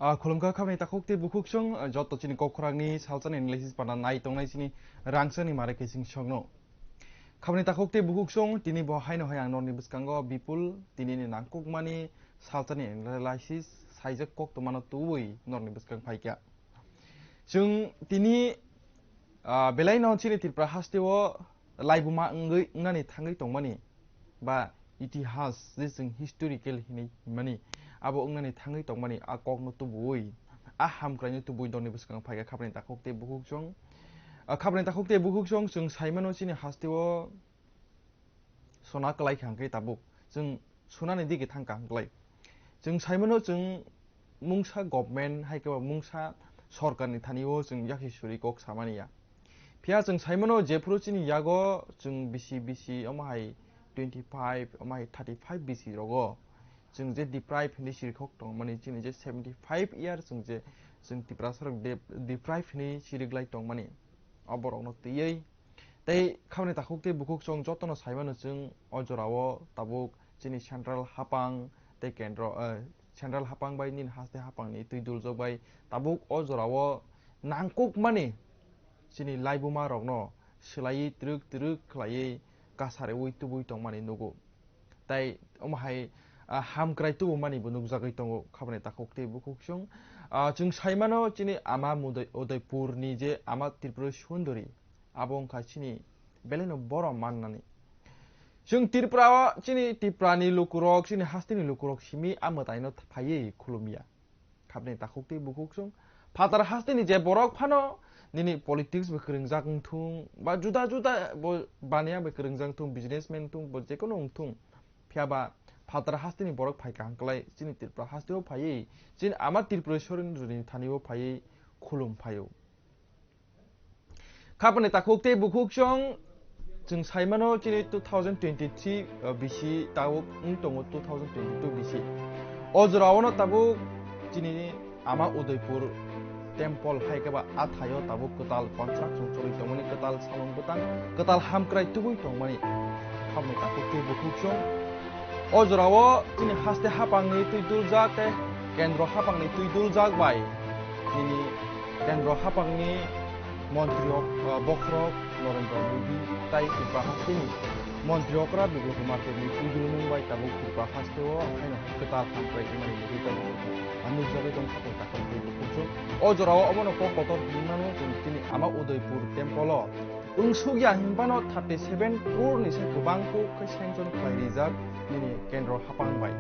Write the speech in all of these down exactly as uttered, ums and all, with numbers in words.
Ah, khulumkha khabni takhuk tei bukhuk song, ah, joto chini kok khorangni salsani analysis pana nai tongnai chini rangchani mare kesing songno. Khabni takhuk tei bukhuk song, tini bo haino hai ang norni bwskango bipul, tini ni nangkukmani salsani analysis saijak kok tongmano tubui norni bwskang phaikha. Chwng tini, ah, belai no chini Tripura hasteo laibuma wngwi, wngnani thangwi tongmani ba itihas je chwng historical hinwi hinmani abo wngnani thangwi tongmani a kokno tubuwi, a hamkraino tubuwi norni bwskango phaikha khabni takhuk tei bukhuk song. Ah, khabni takhuk tei bukhuk song chwng saimano chini hasteo sona kwlai kha hwnkhe tabuk chwng sunani digi thang kha hwnkhe. Chwng saimano chwng mungsa government hai khe ba mungsa sorkarni thani o chwng yakhe suri kok samani ya. Phiya chwng saimano jephuru chini yago chwng bisi bisi omo hai twenty five omo hai thirty five bisi rogo chwng je deprive hinwi sirikhok tongmani chini je seventy five year chwng je chwng Tiprasa rok de-, deprive hinwi siriklai tongmani o borokno twiwi tei khabni takhuk tei bukhuk chwng jotono saimano chwng o jorao tabuk chini central hapang tei kendro, eh, central hapang bai nini haste hapangni twi duljak bai tabuk o jorao nangkukmani chini laibuma rokno swlaiwi twrwk twrwk khlaiwi kasariwi tubui tongmani nugo. Tai omo hai, ah, hamkrai tubumani bo nukjagwi tongo khabni takhuk tei bukhuk song. Ah, chwng saimano chini ama Mudai-, Udaipurni je ama Tripura Sundari, abo wngkha chini belaino borom mannani. Chwng Tripura o chini Tripurani lukurok, chini hasteni lukurok simi a mwtaino phaiwi khulumya. Khabni takhuk tei bukhuk song. Phatar hasteni je borok phano nini politics bai kwrwngjak wngthung, ba juda juda bo baniya bai kwrwngjak wngthung, businessman wngthung, bo jekono wngthung. Phiya ba phatar hasteni borok phai kaham klai chini Tripura hasteo phaiwi, chini ama Tripura Sundari ni thani o phaiwi khulum phaio. Khabni takhuk tei bukhuk song chwng saimano chini two thousand twenty-three, uh, bisi tabuk wng tongo two thousand twenty-two bisi. O jorao no tabuk chini ama Udaipur temple hai khe ba a thaio tabuk kwtal construction choli tongmani, kwtal samung bwtang, kwtal hamkrai tubui tongmani. Khabni takhuk tei bukhuk song. O jorao chini haste hapangni twi duljak tei kendro hapangni twi duljak bai nini kendro hapangni montri rok, ah, bokhorok Narendra Modi tai Tripura hasteni montri okra Biplab Kumar Debni twi dulmung bai tabuk Tripura hasteo haino kwtal hamkrai wngmani mugwi tongo. Ah, nukjagwi tong kha tei takhuk tei bukhuk song. O jorao omono kok kotor hinwi mano chwng chini ama Udaipur temple o. Wngsukya hinphano thirty seven crore ni se kwbang kok khe sanction khlai rijak nini kendro hapang bai.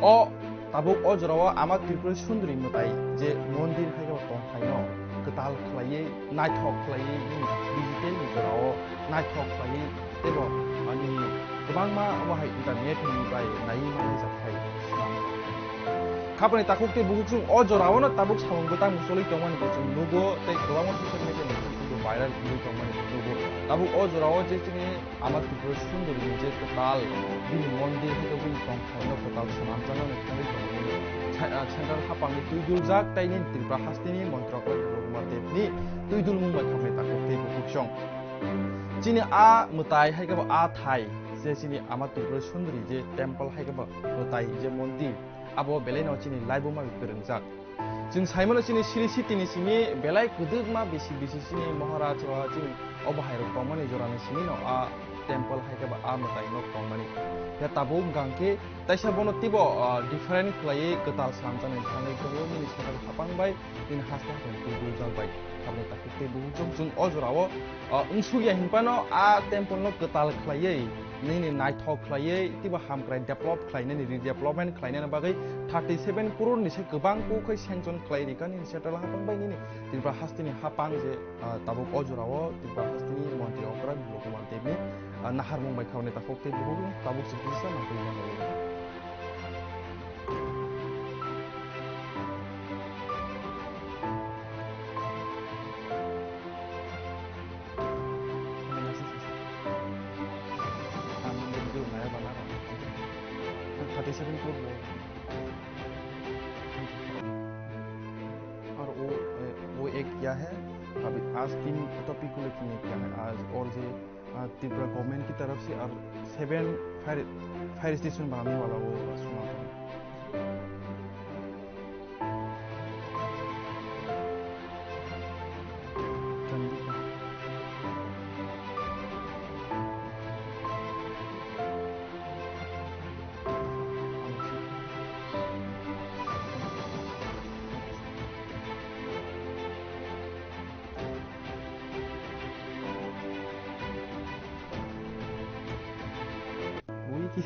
O tabuk o jorao ama Tripura Sundari mwtai je mondir hai khe tongthaino kwtal khlaiwi naithok khlaiwi nini digital ni jorao naithok khlaiwi teibo ani kwbangma omo hai internet ni bai naiwi manjak khai. Khabni takhuk tei bukhuk song o jorao no tabuk samung bwtang choli tongmani bo chwng nugo tei kwbangma social media ni through viral wngwi tongmani nugo. Tabuk o jorao je chini ama Tripura Sundari ni je kwtal bini mondir hai khe bini tongthai no kwtal swnamjaknani thangwi tongmani. Sa-, ah, central hapang ni twi duljak tei nini Tripura hasteni montri rok Biplab Kumar Debni twi dulmung bai khabni takhuk tei bukhuk song. Chini a mwtai hai khe bo a thai je chini ama Tripura Sundari je temple hai khe bo mwtai je mondir. Abo belaino chini laibuma bai kwrwngjak. Chwng saimano chini Sri Sitini simi belai kwdwkma bisi bisi chini Maharaj ba chini obo hairok tongmani jorani simi no a temple hai khe ba a mwtai nok tongmani. Ya tabuk hwnkha khe taisa bono teibo, ah, different khlaiwi kwtal swnamjaknai thangwi tongo nini central haphang bai nini haste haphang tubujak bai. Aboni takhuk tei bukhuk chwng chwng o jorao, ah, wngsukya hinphano a temple no kwtal khlaiwi nini naithok khlaiwi teibo hamkrai develop khlainani, redevelopment khlainani bagwi thirty seven crore ni se kwbang kok khai sanction khlai rikha nini central haphang bai nini Tripura hasteni haphang je, ah, tabuk o jorao Tripura hasteni montri okra Biplab Kumar Deb ni, ah, naharmung bai kha hwnwi takhuk tei bukhuk tabuk se kisa nangkukya. Thirty seven crore और वो, वो एक क्या है, अभी आज तीन टॉपिक को लेके मैं क्या है, आज और जो, आ, त्रिपुरा गवर्नमेंट की तरफ से और सेवन फायर, फायर स्टेशन बनाने वाला वो सुना था। वही कि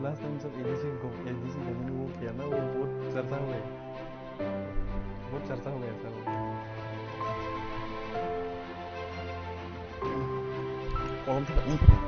लास्ट टाइम सब एडीसी गव-, एडीसी गवर्नमेंट वो किया ना, वो बहुत चर्चा हुआ है, बहुत चर्चा हुआ है सर वो। कलम था, हम्म।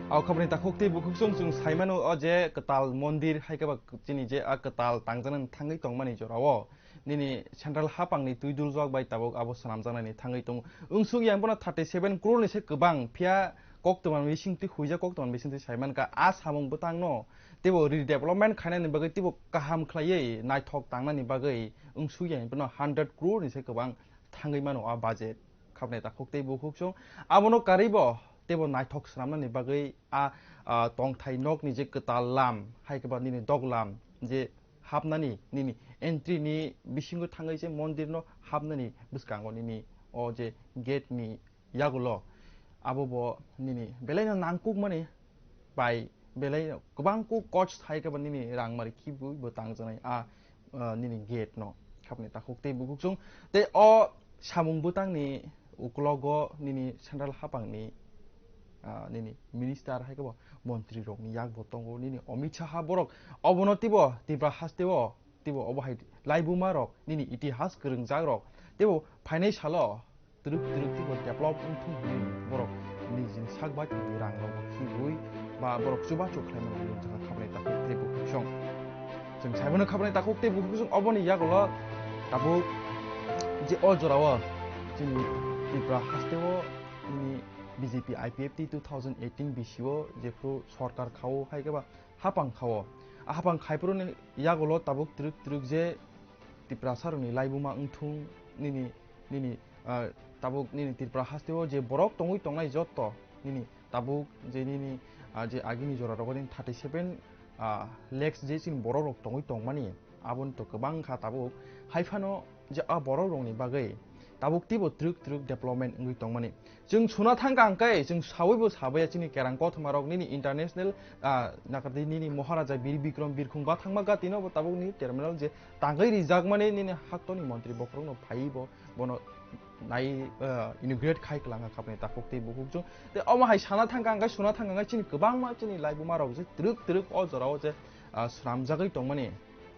Au khabni takhuk tei bukhuk chwng chwng saimano o je kwtal mondir hai khe ba chini je a kwtal tangjaknani thangwi tongmani jorao. Nini central hapangni twi duljak bai tabuk abo swnamjaknani thangwi tongo. Wngsuk yang bono thirty seven crore ni se kwbang, phiya koktwma bising twi huijak koktwma bising twi saimankha a samung bwtangno teibo redevelopment khainani bagwi teibo kaham khlaiwi naithok tangnani bagwi wngsuk yang bono hundred crore ni se kwbang thangwi mano a budget. Khabnai takhuk tei bukhuk chwng abono karwibo teibo naithok swnamnani bagwi a, a, tongthai nokni je kwtal lam hai khe ba nini doglam je hapnani nini entry ni bisingo thangwi se mondir no hapnani bwskango nini o je gate ni yagulo abo bo nini belai no nangkukmani bai belai no kwbang kuk cost hai khe ba nini rang mari khibiui bo tangjaknai a, a, nini gate no khabni takhuk tei bukhuk chwng tei o samung bwtangni uklogo nini central hapangni, a, nini minister hai khe bo montri rokni yak bo tongo nini Amit Shah borok obono teibo Tripura hasteo teibo obo hai laibuma rok nini itihas kwrwngjak rok teibo phainai salo twrwk twrwk teibo develop wngthung hinwi borok nijini sak bai tongwi rang rok bo khibiui ba borok chubachu khlaimani hinwi jora khabnai takhuk tei bukhuk chwng. Chwng saimano khabnai takhuk tei bukhuk chwng oboni yagulo tabuk je o jorao chini Tripura hasteo nini B J P I P F T two thousand eighteen bisio jephru sorkar khao hai khe ba hapang khao. A hapang khaiphuru ni yagulo tabuk twrwk twrwk je Tiprasa rokni laibuma wngthung nini, nini, ah, tabuk nini Tripura hasteo je borok tongwi tongnai jotto nini tabuk je nini, ah, je agini jora rogo nini thirty seven, ah, lakhs je chini borok rok tongwi tongmani aboni to kwbang kha tabuk haiphano je a borok rokni bagwi tabuk teibo twrwk twrwk development wngwi tongmani. Chwng suna thangkha hwnkhe, chwng sawibo sabaiya chini kerang kothoma rok nini international, ah, nakardi nini Maharaja Bir Bikram Birkhung Bathangma Gati no bo tabuk ni terminal je tangwi rijakmani nini haktoni montri bokhorok no phaiwi bo bono nai, ah, inaugurate khai kwlangkha khabni takhuk tei bukhuk chwng. Tei omo hai sana thangkha hwnkhe, suna thangkha hwnkhe chini kwbangma chini laibuma rok je twrwk twrwk o jorao je, ah, swnamjagwi tongmani.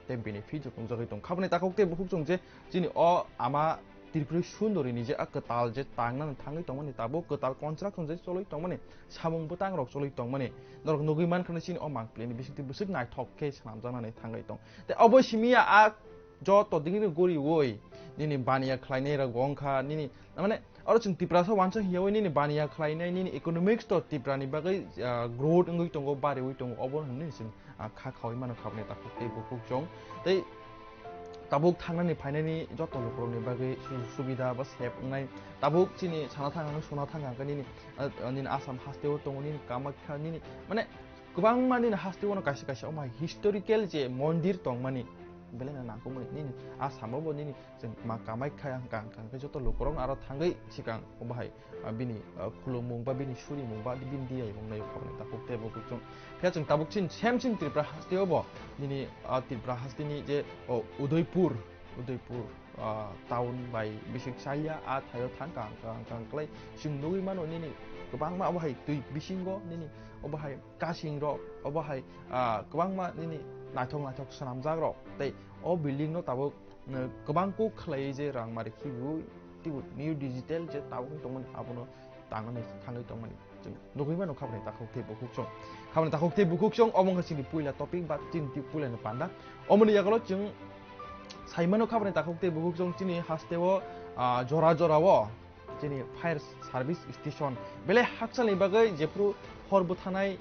Tei benefit rok wngjagwi tong. Khabni takhuk tei bukhuk chwng je chini o ama Tripuri Sundori ni je a kwtal je tangnani thangwi tongmani tabuk kwtal construction je cholwi tongmani samung bwtang rok cholwi tongmani norok nugwi mankha chini o mangpili ni bisingtwi bwswk naithok khe swnamjaknani thangwi tong. Tei obo simi ya a joto digi ni guriwi nini baniya khlainai rok bo wngkha nini mane oro chwng Tiprasa uansuk hiyawi nini baniya khlainai nini economics to Tripura ni bagwi, ah, growth wngwi tongo, bariwi tongo, obo hwnwi chwng, ah, kha khaui mano khabni takhuk tei bukhuk chwng. Tei tabuk thangnani phainani joto lukurokni bagwi sujog subida ba sep wngnai. Tabuk chini sana thang ang, suna thang ang khe nini, ah, nini Assam hasteo tongo, nini Kamakhya, nini, mane, kwbangma nini hasteo no kaisa kaisa omo hai historical je mondir tongmani, belai no nangkukmani. Nini Assam o bo nini chwng ma Kamakhya hwnkha, hwnkha hwnkhe joto lukurok aro thangwi sikang obo hai, ah, bini, ah, khulumung ba bini surimung ba bini diyaimung naio khaboni takhuk tei bukhuk chwng. Phiya chwng tabuk chin sem chin Tripura hasteo bo nini, ah, Tripura hasteni je, o, Udaipur, Udaipur, ah, town bai bisik chaliya, ah, thaio thang kang kang kang klai. Chwng nugwi mano nini kwbangma obo hai twi bisingo nini obo hai kasing rok, obo hai, ah, kwbangma nini naithok naithok swnamjak rok. Tei o building no tabuk, eh, kwbang kuk khlaiwi je rang mari khibiui teibo new digital je tabuk tongmani abono tangmani thangwi tongmani chwng nugwi mano khaboni takhuk tei bukhuk chwng. Khaboni takhuk tei bukhuk chwng omo wngkha chini puila topic ba chini twi puilani panda. Omoni yagulo chwng saimano khaboni takhuk tei bukhuk chwng chini hasteo, ah, jora jora o chini fire service station belai hakchalni bagwi jephru hor bwthanai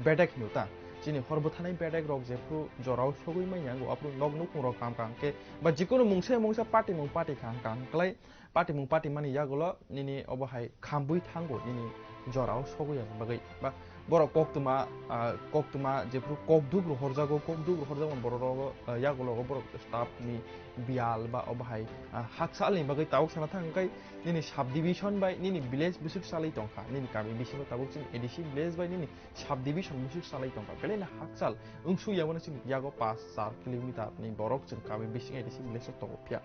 bedek hino ta. Chini hor bwthanai bedek rok jephru jorao sogwi manya wngo, aphuru nok nukhung rok kam kang khe ba jikunu mungsa mungsa patimung pati kang kang klai. Patimung patimani yagulo nini obo hai khambwi thango nini jorao sogwi yang bagwi. Ba borok koktwma, ah, koktwma jephru kokduk rohorjago, kokduk rohorjakmani borok rogo, ah, yagulogo borok staff ni biyal ba obo hai, ah, haksalni bagwi tabuk sana thang khe nini subdivision bai nini village bwswk salai tongkha, nini kami bisingo tabuk chini A D C village bai nini subdivision bwswk salai tongkha, belai no hakchal wngsu yamano chini yago pash char kilometer ni borok chwng kami bising A D C village o tongo phiya.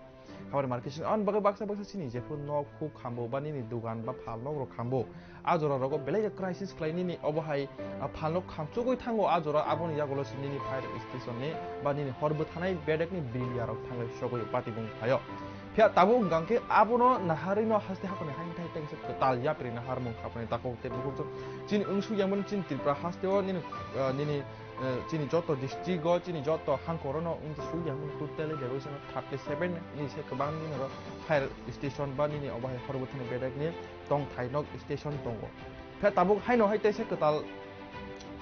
Habari market sini, aboni bagwi baksa baksa chini jephru nok huk hambo ba nini dugan ba phal nok rok hambo. A jora rogo belai khe crisis khlai nini obo hai, a, phal nok khamchugwi thango a jora, aboni yagulo se nini fire station ni ba nini hor bwthanai bedek ni bill yarok thangwi sogwi patibung phaio. Phiya tabuk hwnkha khe abono naharwi no haste hakoni haini thai tengsa kwtal yapri naharmung khapani takhuk tei bukhuk chwng. Chini wngsu yamani chini Tripura haste o nini, a, nini eh, chini joto district o, chini joto hangkor o no wngkhe sui ya, totally bebak sano thirty seven ni se kwbang nini oro fire station ba nini obo hai hor bwthani bedek ni tongthai nok station tongo. Khe tabuk haino hai teisa kwtal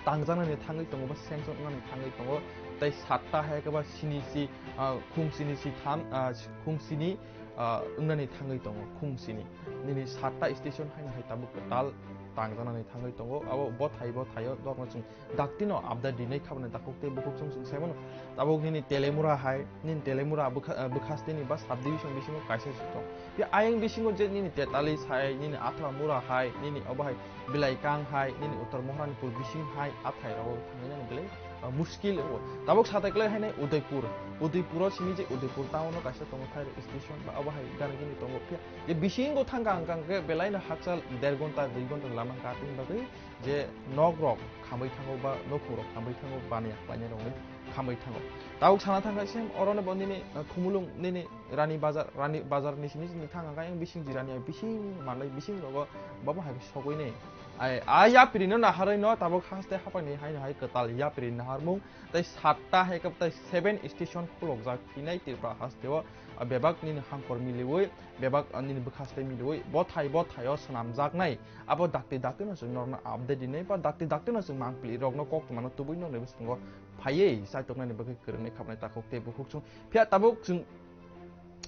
tangjaknani thangwi tongo ba sanction wngnani thangwi tongo, tei satta hai khe ba sini si, ah, khung sini si tham, ah, khung sini, ah, wngnani thangwi tongo, khung sini. Nini satta station haino hai tabuk kwtal tangjaknani thangwi tongo, abo bothai bothai o dormo chwng Daktino update rinai khabani takhuk tei bukhuk chwng chwng sai mano. Tabuk nini Telemura hai, nini Telemura bwkha-, eh, bwkhasteni ba subdivision bisingo kaisa se tong. Phiya ayang bisingo je nini Tetali sai, nini Athramura hai, nini obo hai Bilaikang hai, nini Uttar Moharanipur bising hai, athai rogo thangwi nani belai, eh, muskil wngo. Tabuk satai kwlai hainai Udaipur. Udaipuro simi je Udaipur town o kaisa tongo fire station ba obo hai gana gini tongo. Phiya je bisingo thangkha hwnkha hwnkhe belai no hakchal der ghonta, dui ghonta lama kating bagwi je nok rok khamwi thango ba nokhung rok khamwi thango, baniya khlainai rokni khamwi thango. Tabuk sana thangkha sem oro no bo nini, eh, Khumulwng nini Rani Bazar, Rani Bazar ni simi simi thang kha yang bising jira ni bising manlai bising rogo babo hai sogwi ni. Ai, a yapri no naharwi no tabuk haste haphang ni hai no hai kwtal yapri naharmung tei satta hai khe tei seven station khulokjak hinai Tripura haste o, ah, bebak nini hangkor miliwi, bebak, ah, nini bwkhaste miliwi, bothai bothai o swnamjaknai. Abo dakti dakti no chwng norokno update rinai ba dakti dakti no chwng mangpili rokno koktwma no tubui norokni bwskango phaiwi chaitoknani bagwi kwrwngni khabnai takhuk tei bukhuk chwng. Phiya tabuk chwng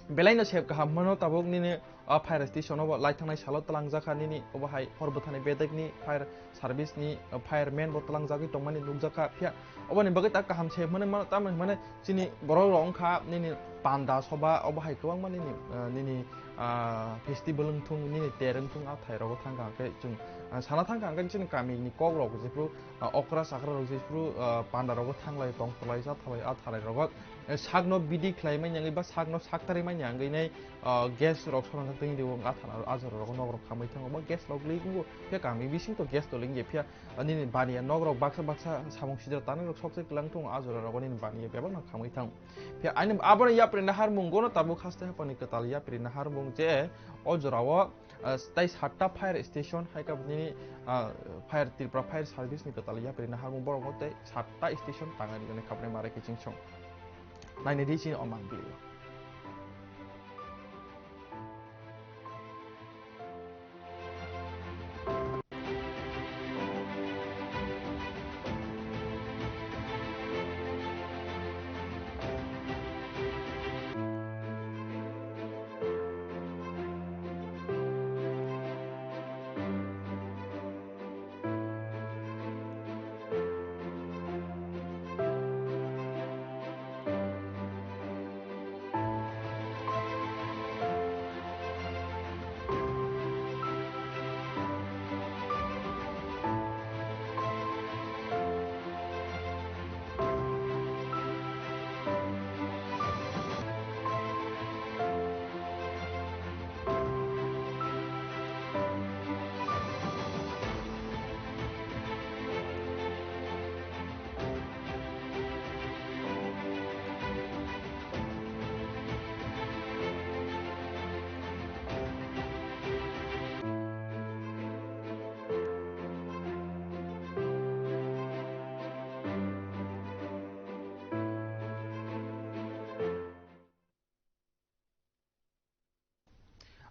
belai no sep kaham mano tabuk nini, ah, fire station o bo lai thangnai salo twlangjakha nini obo hai hor bwthani bedekni fire service ni, ah, fireman bo twlangjagwi tongmani nukjakha. Phiya oboni bagwi tak kaham sep mano mano tamoni hwnmani chini borok rok wngkha nini panda soba obo hai kwbangma nini, ah, nini, ah, festival wngthung nini ter wngthung a thai rogo thangkha hwnkhe chwng, ah, sana thangkha hwnkhe chini kami ni kok rok jephru, ah, okra chakra rok jephru, ah, panda rogo thanglai tong thalai cha thalai a thalai rogo, eh, sakno bidi khlai manya wngwi ba sakno sak tarwi manya wngwi nai, ah, gas rok solangjak tei rio wng a thana a jora rogo nok rok khamwi thango ba gas rok li wngo khe kami bising to gas to lingya phiya. Nini baniya nok rok baksa baksa samung sijra tanai rok sokse kwlang thung a jora rogo nini baniya bebak no khamwi thang. Phiya ani abono yapri naharmung gono tabuk haste haphangni kwtal yapri naharmung je o jorao, ah, tei satta fire station hai khe nini, ah, fire Tripura fire service ni kwtal yapri naharmung borok tei satta station tangani gani khabnai mare kiching song. Naini di chini o mangpili o.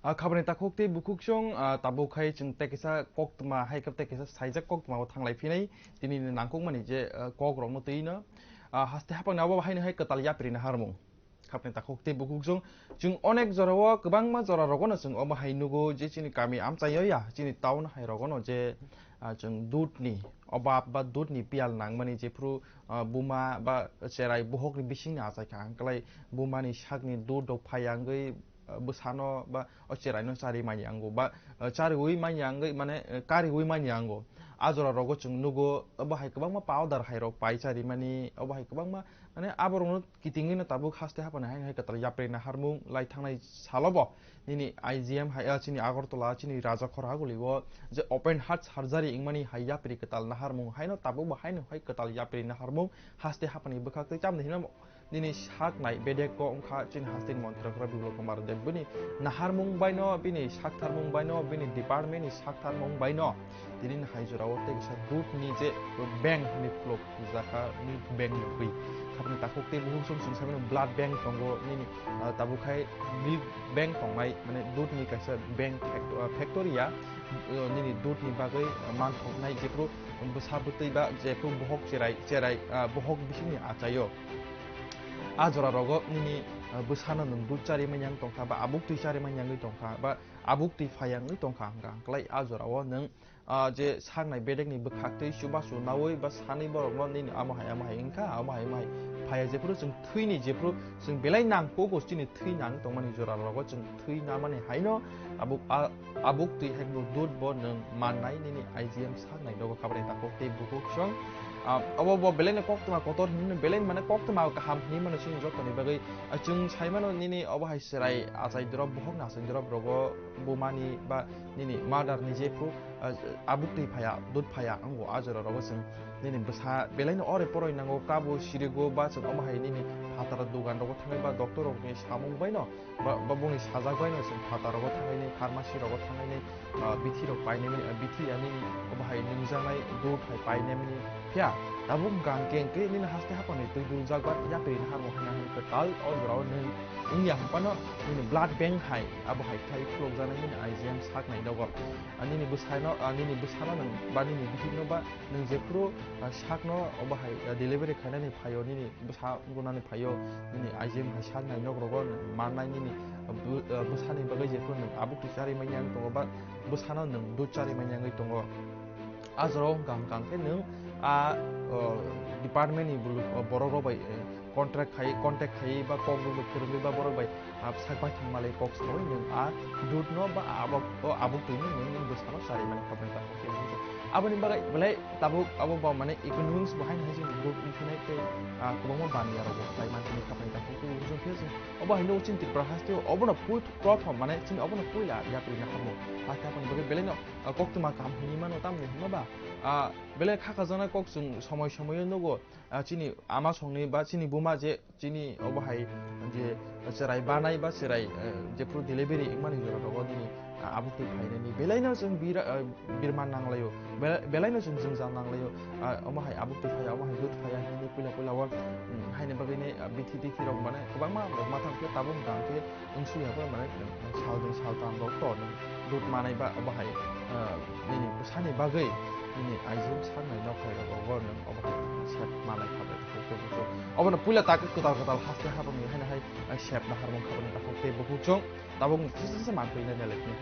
A khabani takhuk tei bukhuk song, a, tabuk hai chwng tei kaisa koktwma, hai khe tei kaisa saijak koktwma o thanglai phinai, tini ni nangkukmani je, a, kok rokno twi no, a, haste hapang ni abo hai no hai kwtal yapri na harmung. Khabani takhuk tei bukhuk song, chwng onek jora o kwbangma jora rogo no chwng omo hai nugo je chini kami amchai o ya, chini town hai rogo no je, a, chwng dudh ni obab ba dudh ni piyal nangmani jephru, a, buma ba cherai bohok ni bising ni achai kha, ang klai buma ni sak ni dudh rok phai ya wngwi, bwsano ba o cheraino chari manya wngo ba, eh, chariwi manya wngwi mane, eh, kariwi manya wngo. A jora rogo chwng nugo, obo hai kwbangma powder hai rok pai chari mani, obo hai kwbangma mane aborokno kitingwi no tabuk haste hapani hai hai kwtal yapri na harmung lai thangnai salo bo nini I G M hai, ah, chini Agartala chini Rajakhor haguli o je open heart surgery wngmani hai yapri kwtal na harmung haino tabuk bo haino hai kwtal yapri na harmung haste hapani bwkhak tei chamni hino Nini sak nai bedek ko wngkha chini hasteni montri khe Biplab Kumar Deb. Bini naharmung baino, bini saktharmung baino, bini department ni saktharmung baino tini ni hai jora o tei kisa dudh ni je bank hinwi khulok jakha, milk bank ni bwi. Khabni takhuk tei bukhuk song song samino blood bank tongo nini, ah, tabuk hai milk bank tongnai, mane dudh ni kaisa bank facto-, ah, factory ya, ah, nini dudh ni bagwi, ah, manthoknai jephru bwsa bwtwi ba jephru bohok cherai, cherai, ah, bohok bisingni achaio. A jora rogo nini, ah, bwsano nwng dudh chari manya wng tongkha ba abuk twi chari manya wngwi tongkha ba abuk twi phaya wngwi tongkha hwnkha hwnkhlai a jorao nwng, ah, je saknai bedekni bwkhak twi chubachu naui ba sanwi borokno nini amo hai amo hai wngkha, amo hai amo hai phaya jephru chwng thwini jephru chwng belai nangkukgo chini thwi nang tongmani jora rogo chwng thwi namani haino abuk a, abuk twi hai dudh bo nwng mannai nini I G M saknai dogo khabani takhuk tei bukhuk song. Ah, obo bo belai no koktwma kotor hinwi belai mane koktwma kaham hinwi mano chini jotoni bagwi. Ah, chwng sai mano nini obo hai chwrai achai drop bohok na achai drop rogo bumani ba nini mother ni jephru, ah, abuk twi phaya, dudh phaya, wngo a jora rogo chwng nini bwsa belai no ore poroi nango, kabo sirigo ba chwng omo hai nini phataro dogan rogo thangwi ba doctor rokni samung baino ba, ba bongni sajak baino chwng phataro rogo thangwi nini pharmacy rogo thangwi nini, ah, bithi rok painai mani, ah, bithi ani obo hai nwngjaknai dudh hai painai mani. Phiya tabuk hwnkha hwnkhe hwnkhe nini haste hapangni twi duljak ba yapri naharmung hwnna hwnkhe tal o jorao nwng wngya hwnphano nini blood bank hai abo hai khlai khulokjaknai nini I G M saknai nogo. Ah, nini bwsano, ah, nini bwsano nwng ba nini bihikno ba nwng jephru, ah, sakno obo hai, ah, delivery khainani phaio nini bwsa gunani phaio nini I G M hai saknai nok rogo mannai nini bw-, ah, bwsani bagwi jephru nwng abuk twi charwi manya wng tongo ba bwsano nwng dudh charwi manya wngwi tongo. A jorao hwnkha hwnkha khe nwng a, o, department ni bulu-, o, borok rok bai, eh, contract khai, contact khai ba kok rok bai kwrwngwi ba borok bai, ah, sak bai thang malai kok saui nwng a dudh no ba abok, o, abuk twi no nwng nini bwsano charwi mani khabni ta khe. Aboni bagwi belai tabuk abo ba mane economics bo haino hai chini dudh wngkhe nai tei, ah, kwbangma baniya rok bo khlai man tini khabni ta khe. Tei chwng khe chwng obo haino chini Tripura haste o obono pui-, prothom mane chini obono puila yapri na hamo. Haste hapang bagwi belai no, ah, koktwma kaham hinwi mano tamni hwnba ba, ah, belai kha kha jana kok chwng somoi somoi o nugo. Ah, chini ama songni ba chini buma je chini obo hai je cherai banai ba cherai, eh, jephru delivery wngmani jora rogo nini, ah, abuk twi phainani belai no chwng bira-, eh, birman nanglaio, be-, belai no chwng jwngjal nanglaio, ah, omo hai abuk twi phaiya, omo hai dudh phaiya hinwi puila puila o, mm, haini bagwi ni, ah, bithi tithi rok mane kwbangma rok ma thang khe tabuk hwnkha hwnkhe wngsuya bo mane, eh, sal dui sal tam rok to nini dudh manai ba obo hai, eh, nini bwsani bagwi nini I G M saknai nok hai rok obo nwng obo hai sep manai kha bai khe bukhuk. Obono puila tak kwtal kwtal haste habangni haino hai, eh, sep naharmung khabani takhuk tei bukhuk chwng tabuk ni sese sese mantwi nai nai lai phini.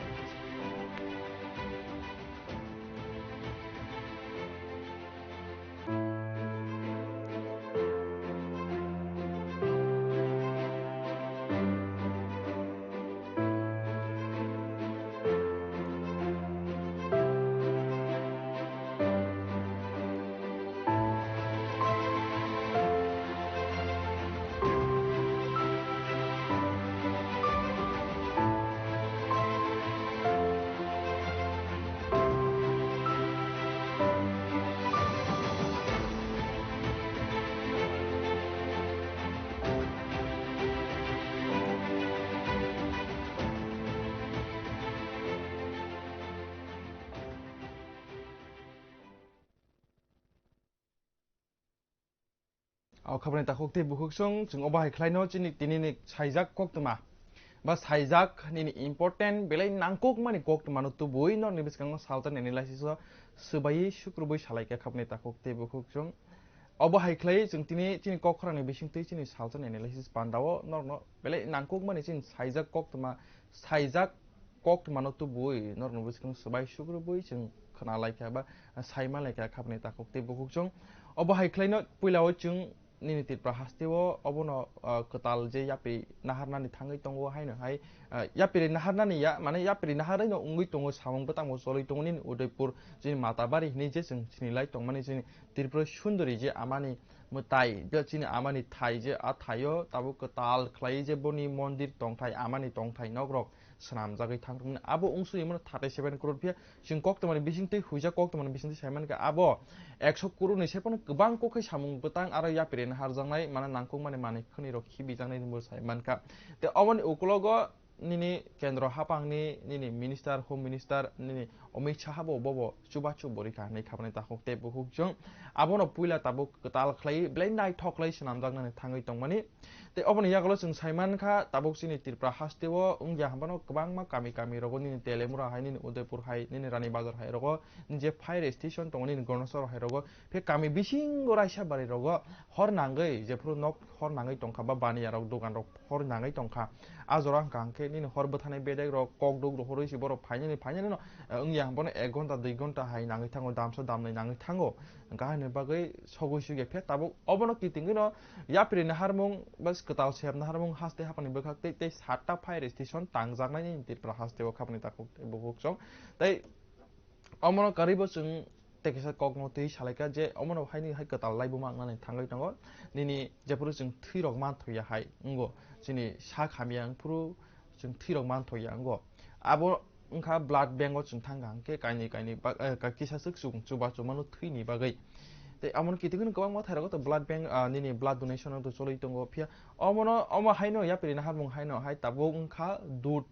O khabani takhuk tei bukhuk song, chwng obo hai khlaino chini tinini saijak koktwma. Ba saijak nini important belai nangkukmani koktwmano tubui norokni bwskango salsa nini laisisa swbai sukrubui salaikha khapni takhuk tei bukhuk chwng. Obo hai khlai chwng tini chini kok khorangni bisingtwi chini salsa nini laisisa pandao norokno belai nangkukmani chini saijak koktwma, saijak koktwmano tubui norokni bwskango swbai sukrubui chwng khna laikha ba saima laikha khapni takhuk tei bukhuk chwng. Obo hai khlaino puilao chwng nini Tripura hasteo obono, ah, kwtal je yapri naharnani thangwi tongo haino hai, ah, yapri naharnani ya, mane yapri naharwi no wngwi tongo, samung bwtangbo cholwi tongo nini Udaipur chini Matabari hinwi je chwng sinilai tongmani chini Tripura Sundori je amani mwtai, je chini amani thai je a thaio tabuk kwtal khlai je boni mondir tongthai amani tongthai nokrok swnamjagwi thangthokmani abo wngsuimano thirty seven crore phiya chwng koktwmani bisingtwi huijak koktwmani bisingtwi saimankha abo ekso crore ni sephano kwbang kok khai samung bwtang aro yapri naharjaknai mane nangkukmani manwi khwnwi rok khibijaknai hinwi saimankha. Tei oboni ukulogo nini kendro haphangni nini minister, home minister nini Amit Shah bo bobo chubachu bo rikha hinwi khapnai takhuk tei bukhuk chwng. Abono puila tabuk kwtal khlai belai naithok khlai swnamjaknani thangwi tongmani. Tei oboni yagulo chwng saimankha tabuk chini Tripura hasteo wngya hwnphano kwbangma kami kami rogo nini Telemura hai, nini Udaipur hai, nini Rani Bazar hai rogo, nini je fire station tongo nini Gornosor hai rogo, phe kami bisingo raisa bari rogo hor nangwi jephuru nok hor nangwi tongkha ba baniya rok dogan rok hor nangwi tongkha. A jora hwnkha hwnkhe nini hor bwthanai bedek rok kok duk rohorwi se borok phainani phainani no, eh, wngya hwnphano ek ghonta dui ghonta hai nangwi thango, damsa damnwi nangwi thango. Hwnkha haino bagwi sogwi sugya phe tabuk obono kitingwi no yapri naharmung ba kwtal sep naharmung haste haphangni bwkhak tei tei satta fire station tangjaknai nini Tripura hasteo khapni takhuk tei bukhuk chwng. Tei omono karwibo chwng tei kaisa kokno twi salaikha je omono haini hai kwtal laibuma wngnani thangwi tongo. Nini jephuru chwng thwirok manthoya hai wngo, chini sak hamya wngphuru chwng thwirok manthoya wngo. Abo wngkha blood bank o chwng thangkha hwnkhe kainwi kainwi ba-, eh, ka-, kisa swk chwng chubachu mano thwini bagwi. Tei amoni kitingwino kwbangma thairogo to blood bank, ah, nini blood donation o to cholwi tongo. Phiya omono, omo haino yapri naharmung haino hai tabuk wngkha dud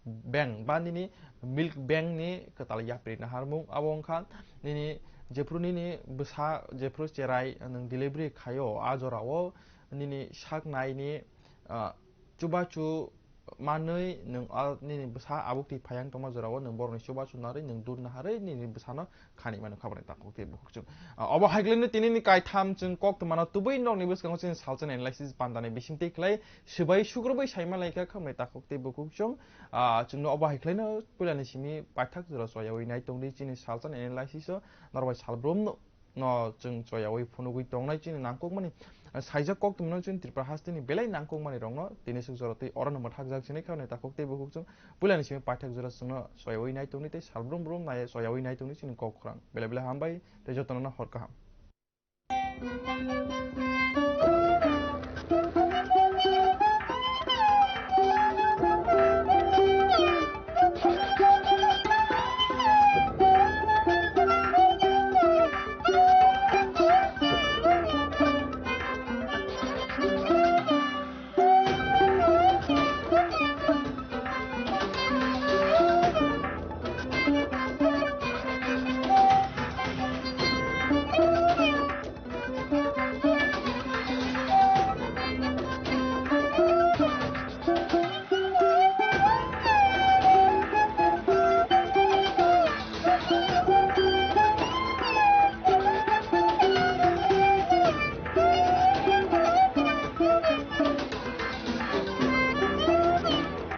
bank ba nini milk bank ni kwtal yapri naharmung. Abo wngkha nini jephuru nini bwsa jephuru cherai nwng delivery khaio, a jorao nini sak nai ni, ah, chubachu manwi nwng a nini bwsa abuk twi phayang tongma jorao nwng borokni chubachu narwi nwng dud naharwi nini bwsano khani mano khabani takhuk tei bukhuk chwng. Ah, obo hai khlaino tinini kaitham chwng koktwmano tubui nokni bwskango chini salsa analysis pandani bisingtwi khlai swbai sukrubui saima laikha khamni takhuk tei bukhuk chwng. Ah, chwngno obo hai khlaino puilani simi paithak jora choyawi nai tongdi chini salsa analysis o norbai salbrum no chwng choyawi phunugwi tongnai chini nangkukmani, ah, saijak koktwmano chini Tripura hasteni belai nangkukmani rokno tini swk jora twi orono mwthakjak sini khauni takhuk tei bukhuk chwng puilani simi paithak jora chwngno choyawi nai tongdi tei salbrum brum nai choyawi nai tongdi chini kok khorang. Belai belai hambai tei jotono hor kaham.